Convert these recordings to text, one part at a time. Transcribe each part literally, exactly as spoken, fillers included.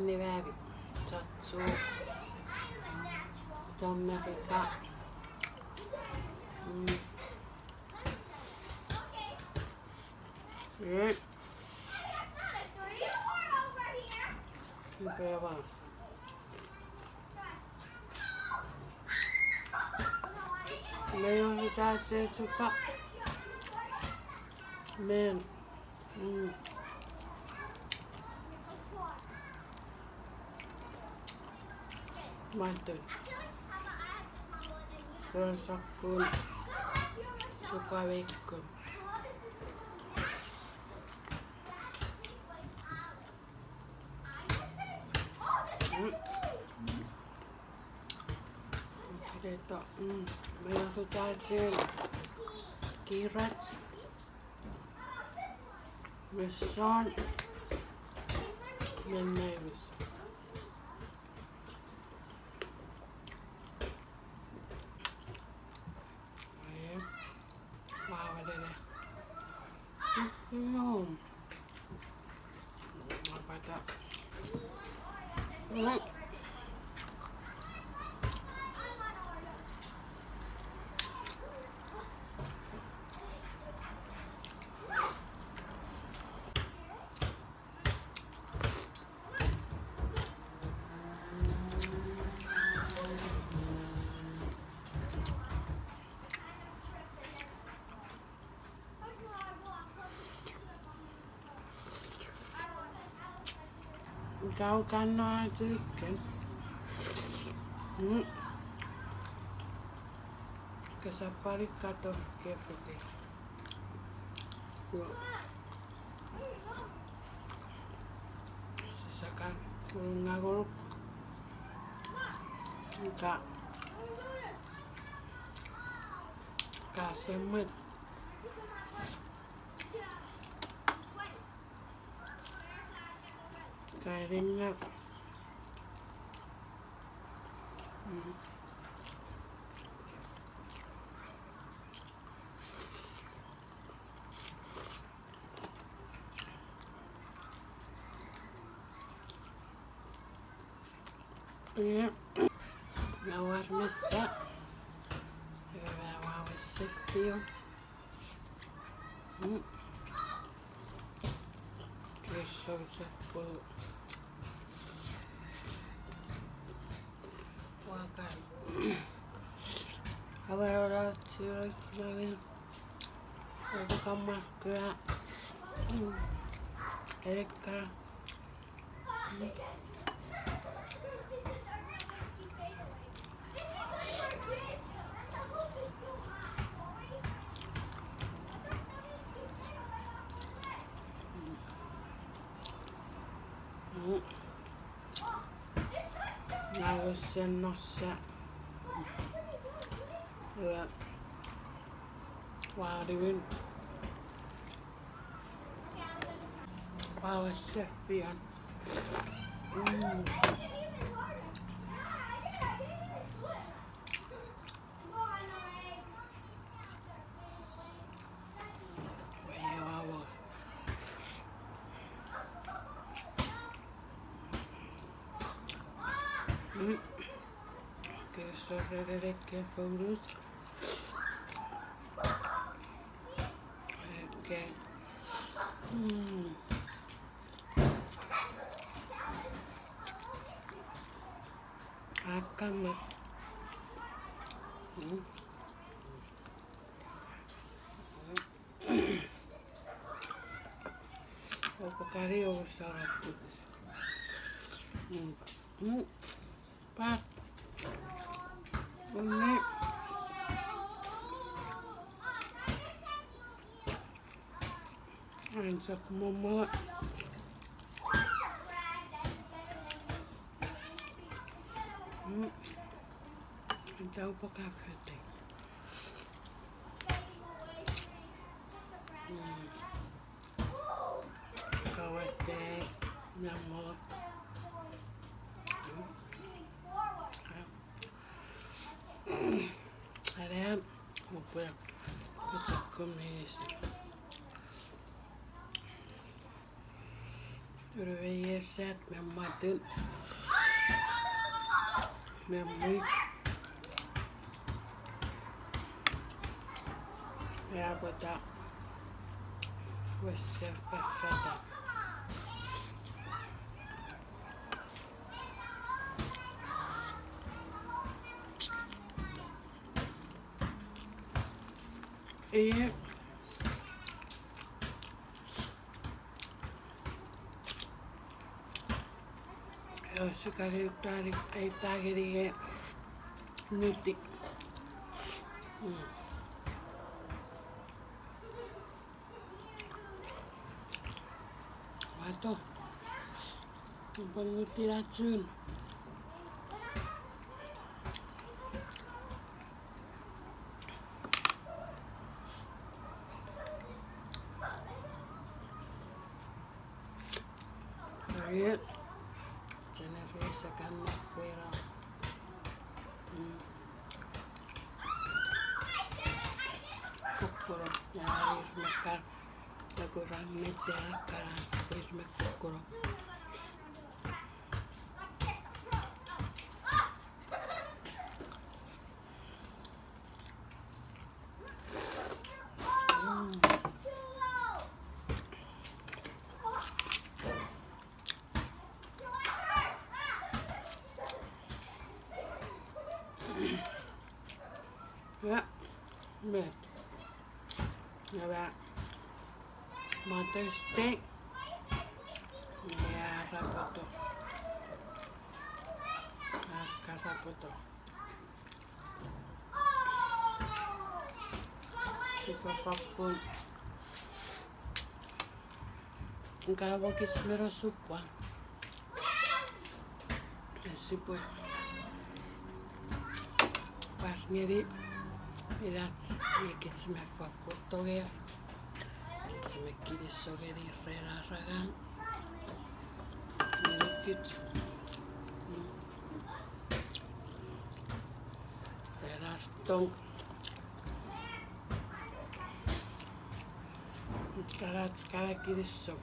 Ni mami, chochuk, chon Merika. Mm. Eh. Ipewa. Mei wor ita che chuka. Men. Mm. Mantun. Koro sokkun. Chuka weikun. Mm. Potato. Mm. Mei wor ita che kirach. Meson. Men mei wis. Ae. Wow, lele. Mm. Mapata. Mm. Kau kan no chicken. Mm. Kesap pwan kato kefiti. Yo. Sise kan ngangoruk. Ka. Ka semwet. Karinga. Mm. Ie, nga war mesa. Ewe ma wa wese fiu. Mm. Kiso sepu. Wakan. Awe ora chiro chiro. Oto kamakura. Mm. Erika. Nga wesen nosa. Ua. Wow, diwin. Wow, sefian. Mm. Wow. Mm. Ke sorere ke founus. Okay. Mm. Akama. Mm. Opo kari opo sara. Mm. Mm. Pat. Unne. Ansak momo. Mm. Ita upo kafete. Mm. Kawete, namot. Are, upwe, upwe chok meinisin. Urumei esat me mwatin me mwik. Ea pwata wesen fafata. Iei. Ewe sukari uktani aita ngeni nge nuti. Mm. Wato. Upwe nuti na chun. Ariet, generation kan pwera. Mm. Kokoro, ya ir me kar, ya kurang me jera karan, ir me kokoro. Mm. Ua, met. Ua, Mother's Day. Ua, rapoto. Ua, ka rapoto. Sipwe fakkun. Nge wokis me no supwa. Sipwe pwar ngeni inach nge kich me fakkun tongei. Kich me kinisou ngeni ren ar angang. Ngeni kich. Mm. Ren ar tong. Ren ach kana kinisou.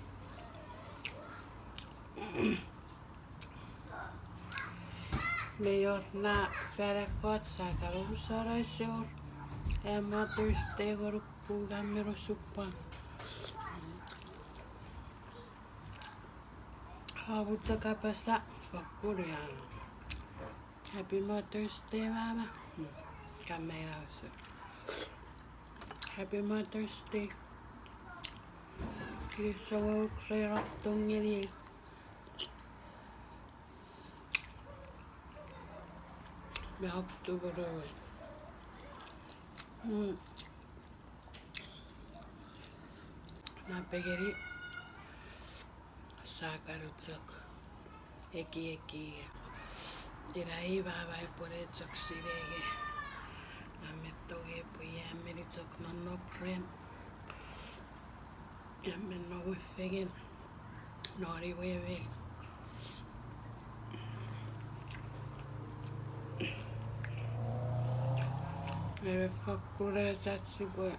Me wor na fan ekkoch sa kan omusano ese wor, eh, Mother's Day ngonuk pungun me no supwa. Amuchok apasa fakkun ia. Happy Mother's Day, Mama. Hmm. Ka mei na usu. Happy Mother's Day. Kinisou ngonuk ren om tong ngeniei. Me om tupurui. Mm. Napengeni sa kan chok ekieki. Ina i Mama epwene chok sinei nge a men tongei pwe ia meni chok nonnom ren. Ia men nom fengen non i wewe. Ewe fakkun ach sipwe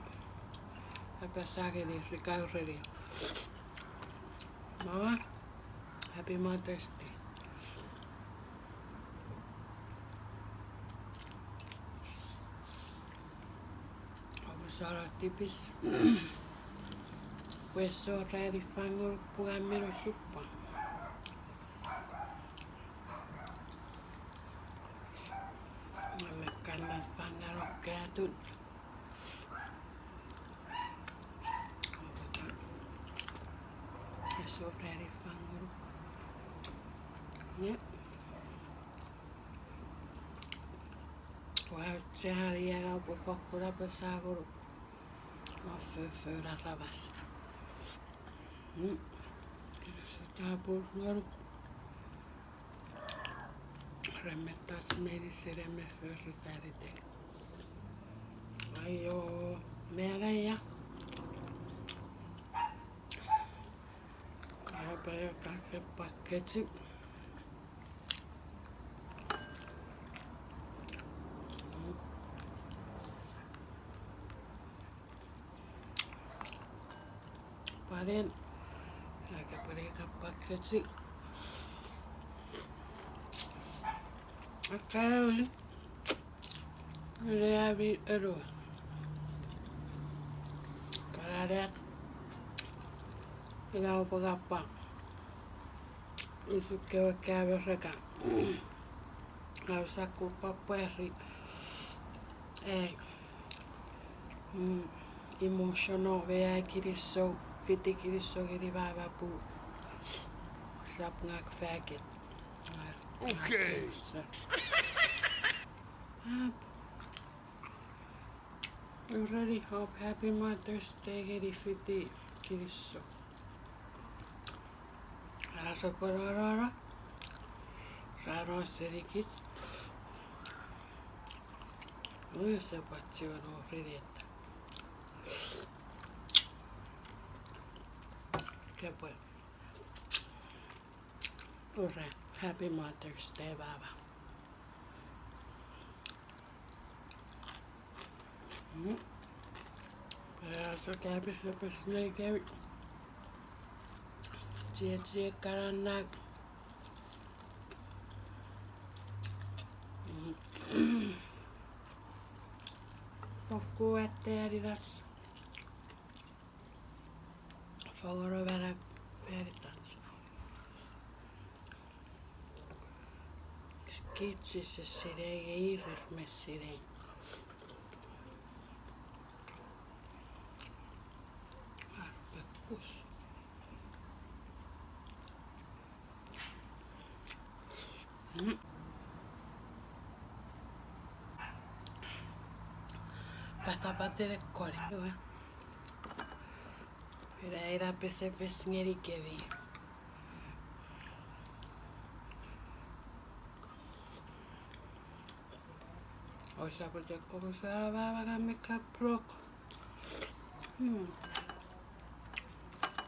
apasa ngeni, rikaureni. Mama, Happy Mother's Day. Omusano tipis. Pwe ese wor ranin fang ngonuk pungun me no supwa. Nge me kan na fang ngonuk atun. Ese wor ranin fang ngonuk. Nge. Ua chari ena pwe fakkun apasa ngonuk. Ua foffor aramas. Mm. Kinisou chapur ngonuk. Ren mettoch meinisin me fori fanitei. Aio, manaia. Aio, pwe kake pakkechi. Paren, ake Rika paketi. Akkaewin. Ule ami elu. Karaneak. Ina upwe kapwa. Usun kewe kamereka. Ausa kupapweri. Ei. Mm, emotional, we ai kinisou, fiti kinisou ngeni mama pun sap ngak faggot. Okay. Ap. Already hope happy Mother's Day ngeni fiti kinisou. Ara sopweno nora. Ra no senikich. Ui, se pwan chiwen orineta. Kepwe. Ura, happy Mother's Day, Baba. Mm. Pwe aso kapis epis nei kewi. Chiechi ekkana. Mm. Fokkun ateani nach. Fangeno manau fan itach. Kich sise sinei, ir me sinei. Ar pekus. Mm. Patapatene kori. Ina, ina pesepes ngeni kewi. Ousap chok komusa mama ngang me kaprok. Hmm.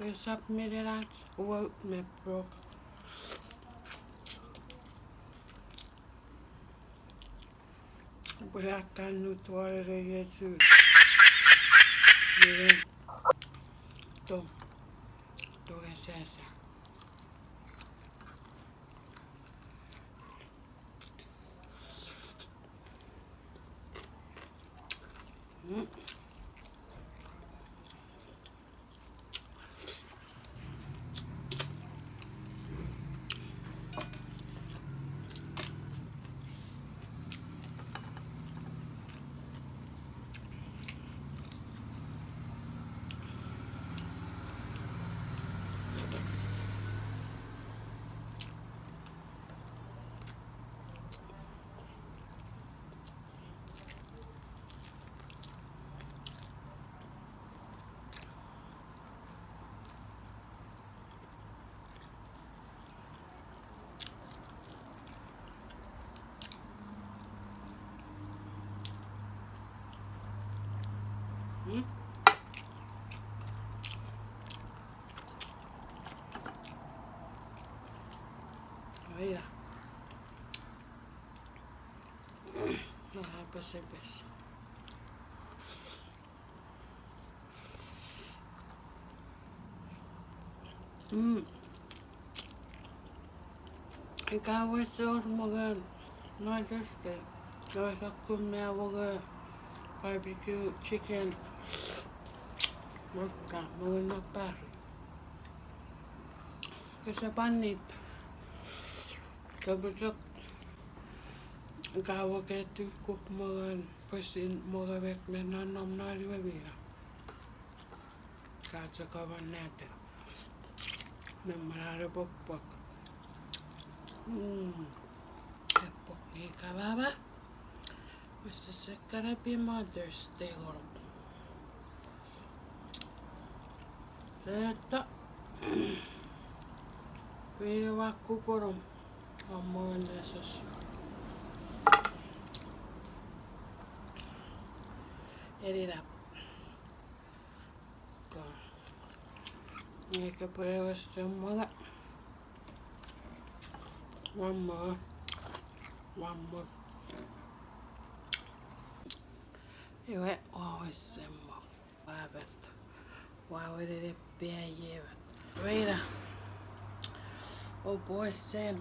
Esap minenach uwou me prok. Pwe akan nutware nge chu. Minen. Tong. Tong esesa. Mm. Hmm? Oh, yeah. Ah, pesepes. Mm. Ika wesor mongon Mother's Day, ika wesor kun me mongon barbecue chicken, mokka mongon napar. Kese panit. Kapuchok. Ika woke tu kuk mongon pwisin mongo met me nonnom non iwe mino. Ka chok amonata. Me mwanare pokpok. Mm. Epok ni kababa. Wesese kana pi Mother's Day ngonuk. Eta. Pwe wa kukorom. Amon lesos. Eni nap. Ka. Nge ke pwe wesen mongo. One more. One more. Iwe, o, wesen mongo. Wa bet. Wa wenene pia ie bet. Reina. Oupwe sen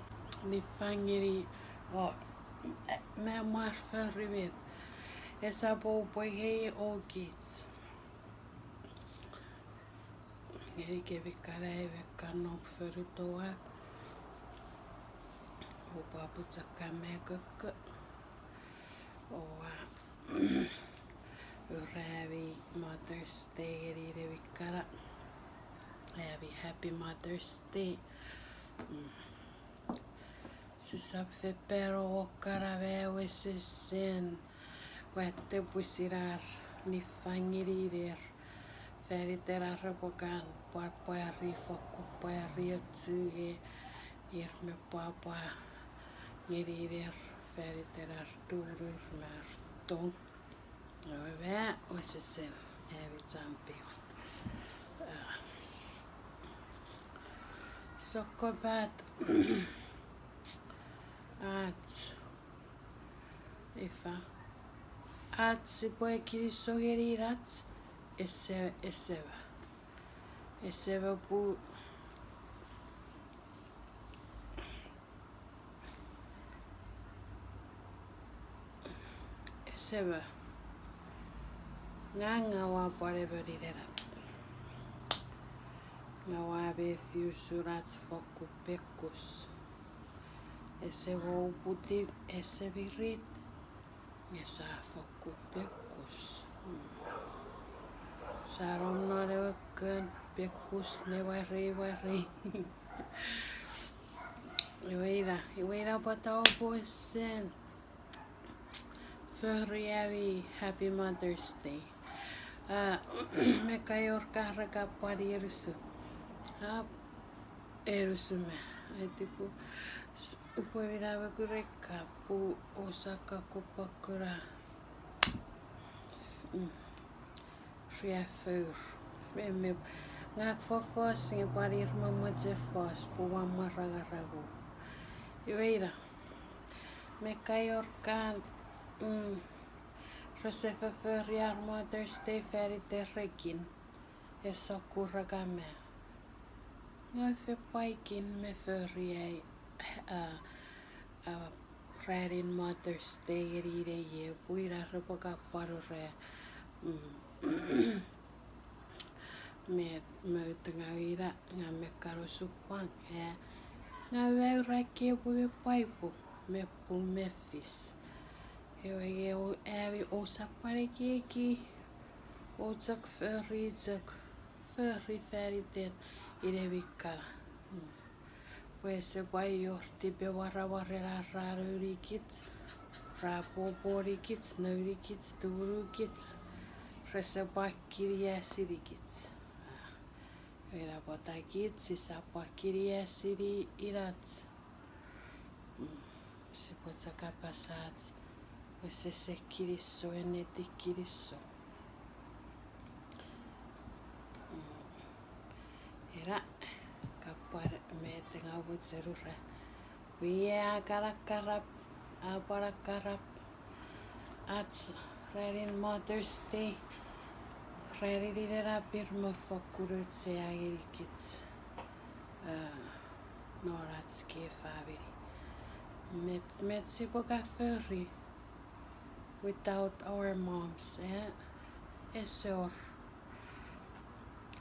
nifang ngeni, o, me mwan fori met. Esap oupwe ei okich. Ngeni kemi kana ewe kan nom fori toau. Oupwe apochokka me kokko. Oua ura ami Mother's Day ngeni nemi kana. Ami Happy Mother's Day. Mm. Sisap fepano kana me wesesen. Watte pwisin ar nifang ngeni iner. Faniten ar repwe kan pwapwari fokkun pwari ochunge. Ir me pwapwa ngeni iner faniten ar tumunur me ar tong. Ewe ma wesesen ami champion. Ah. Sokkopat ach, ifa, ach sipwe kinisou ngeni inach, ese, ese ma. Ese ma pun Ese ma. Ngang, ngang ua pwan emon inenap. Ngang ua mefi usun ach fokkun pekus. Ese mo uputiw, ese mirit, nge sia fokkun pekus. Sia nom non ewe kon pekus ne warei warei. Iwe ina, iwe ina pwata oupwe sen fori ami Happy Mother's Day. A, me ka wor ka re ka pwan ienusu. A, ienusu me. Aitipu, s-, upwe mina me kure ka pun ousap ka kopwe kuna. Mm. Riaffou. Me, me, ngang fofos nge pwan ir me mochen fos pwe ua mwarangarangu. Iwe ina. Me ka wor kan, mm, rese fofori ar Mother's Day faniten rekin. Ese kura kama. Nge fen pwaikin me fori ai, a, a, ranin Mother's Day ngeni inei pwe ina repwe kan pwan ura, mm, me, me uta ngang ina, ngang me kan osupwang, e, ngang ua ura kepwe me pwapwa, me pung me fis. Ewe nge o, ami ousap pwan ekieki, ou chok fori, chok fori faniten inemi kana. Mm. Pwe ese pwan wor tipewaramwaren ar ra nounikich, ra poponikich, nounikich, tumunukich, rese pwan kiniasinikich. A, ina pwata kich sisap pwan kiniasini inach. Mm, sipwe chok apasa ach, wesese kinisou, ennetin kinisou. Mm. Ina, ka pwan met ngang mochen ura. Pwe a kan akarap, a pwan akarap ach ranin Mother's Day, ranin inenap ir me fokkun auchea ngenikich, a, non ach kei famini. Met, met sipwe kan fori without our moms, e? Ese wor.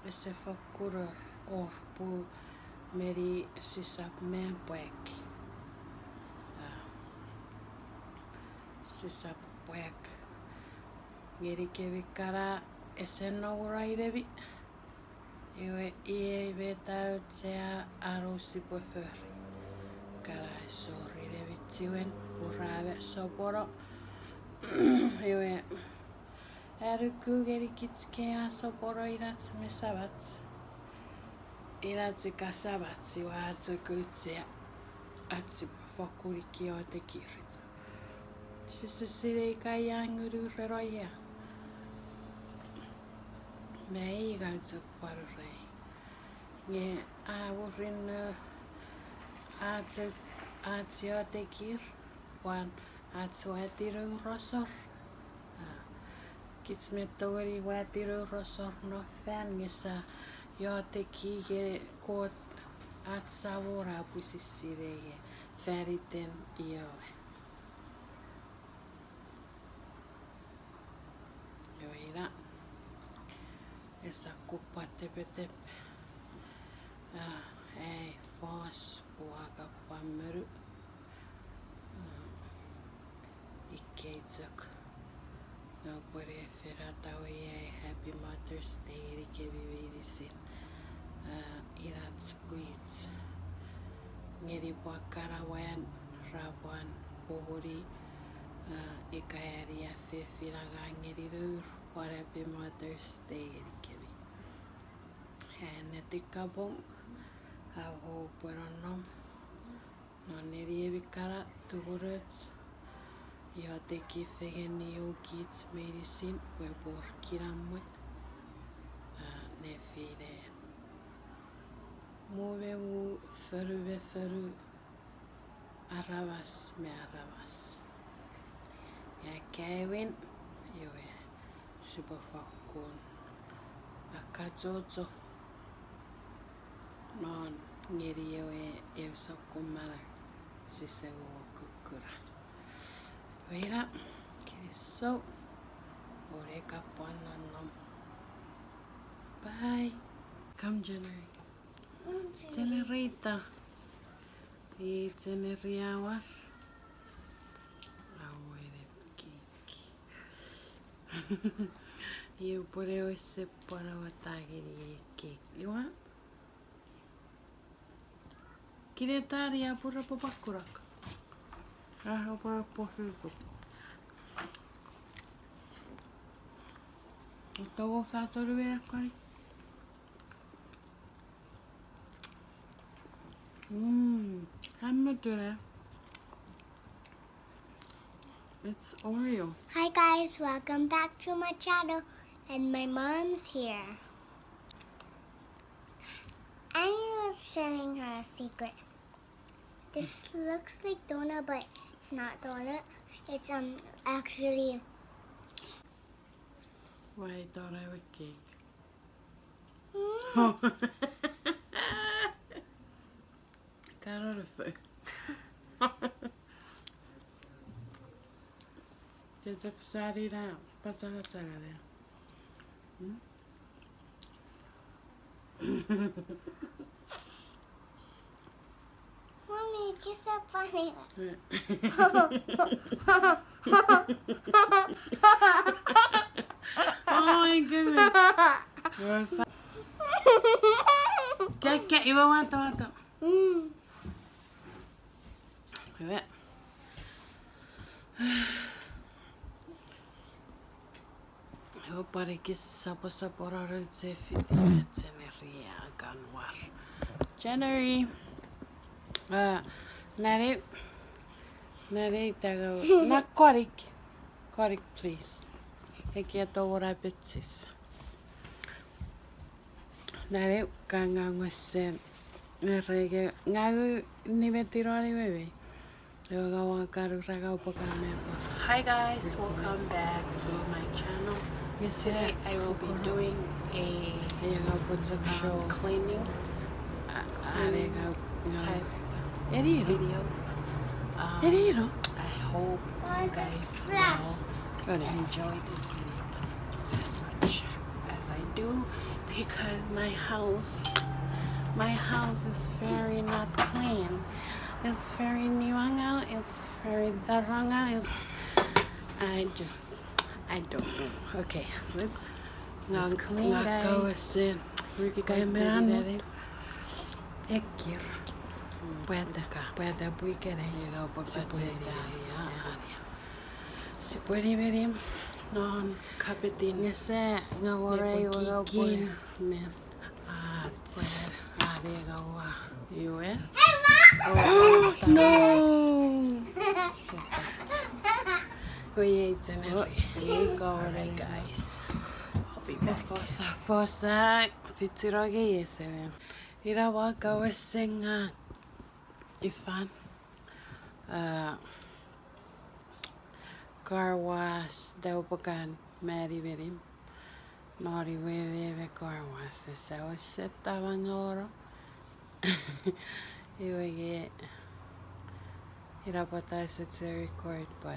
Ese fokkun wor, wor pwe meni sisap me pwak. A, sisap pwak. Ngenikemi kana ese nom ura inemi. Iwe iei met auchea anu sipwe fori. Kana ese wor inemi chiwen pwe ra me sopono. Iwe, a nuku ngenikich kei a sopono inach me samach. Inach ika samach, iwe a chok auchea ach sipwe fokkun iotekir. Sise sinei ika ia ngunun ren ia. Me ika chok pwan rei. Nge a murinno ach, ach iotekir pwan ach watinou resor. A, kich mi tongeni watinou resor non fan nge sia ioteki nge Kot ach Samon a pwisin sinei nge fan iten ioe. Iwe ina, esap kopwe tepetep, ah, ai fos pwe ua kan pwan monu. Ah, ikei chok. Nge upwene fen atawei ai Happy Mother's Day ngenikemi meinisin. Ah, inach pwich ngeni pwan kana wan ra pwan pomuni, ah, ika ani a fefinang ngeni nour pwan Happy Mother's Day ngenikemi. Ai netipom, ah, oupwe nonnom non neniemi kana tumunoch, iotekifengen niukich meinisin pwe epwe wor kinamwe, ah, nefinen mu me mu, fonu me fonu, aramas me aramas. Nge aewin, iwe, sipwe fakkun akkachocho non ngeni ewe eu sokkun manau sise mo kukkuna. Iwe ina, kinisou, o ne kapwan nonnom. Bye. Come, January. Generator. Ei January a war. Awewe cake. Iwe pwene wese pwan awatangeni ei cake. Iwa? Kinetani a pura papakurak. Ah, apa posuku. Otowo fatonu me nakoni. Mm, hammer tuna. It's Oreo. Hi guys, welcome back to my channel, and my mom's here. I was telling her a secret. This looks like donut, but it's not donut. It's, um, actually... Why donut with cake? Mm. Karo nefo. Te chok sani na, pachanga changa na. Hmm? Mommy, kiss up on it. Oh my goodness. Ke, ke, iwe wato, wato. Mm. Iwe. Iwe pwan ekis saposapono ren se fiti January a kan war. January. Ah, nani, nani tago, na konik. Konik, please. Ekia to wora petsis. Nani ka ngaw ngesen, ngereke ngaw nimetinoni wewe. Ewe ngaw a karu ragau poka mepo. Hi guys, welcome back to my channel. Today I will be doing a, um, cleaning, cleaning type video. Um, I hope you guys will enjoy this video as much as I do, because my house, my house is very not clean. It's very niwangau, it's very darangau, it's, I just, I don't know. Okay, let's, let's clean, guys. Ika merano. Ekir. Pwata, pwata pwikene. Sipwe eri. Sipwe eri meni non kapetin. Ngese ngaw ora iwe ngaw pwe. Ach. Are ngaw a. Iwe. No. Sipwe. Oye, it's an early. Alright, guys. I'll be back. Fosa, fosa, fitsiroge yeseme. Ira wa kawe senga. Ifan. Uh, car wash, daupokan mani meni. Nori wewe me car wash, esa wese tamangoro. Iwe nge, ina pwata use chok record pwe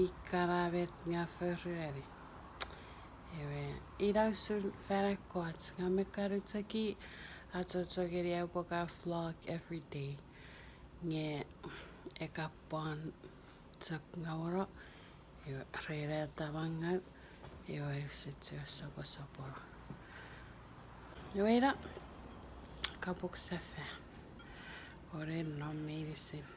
ikkana met nga fori neni. Iwe, ina usun fan ekkoch, nga me kan chok achocho ngeni ai upwe kan vlog every day. Nge eka pwan chok ngauno, iwe ren ena tamangau, iwe use chok soposopono. Iwe ina, kapuk sefan. Oren nom meinisin.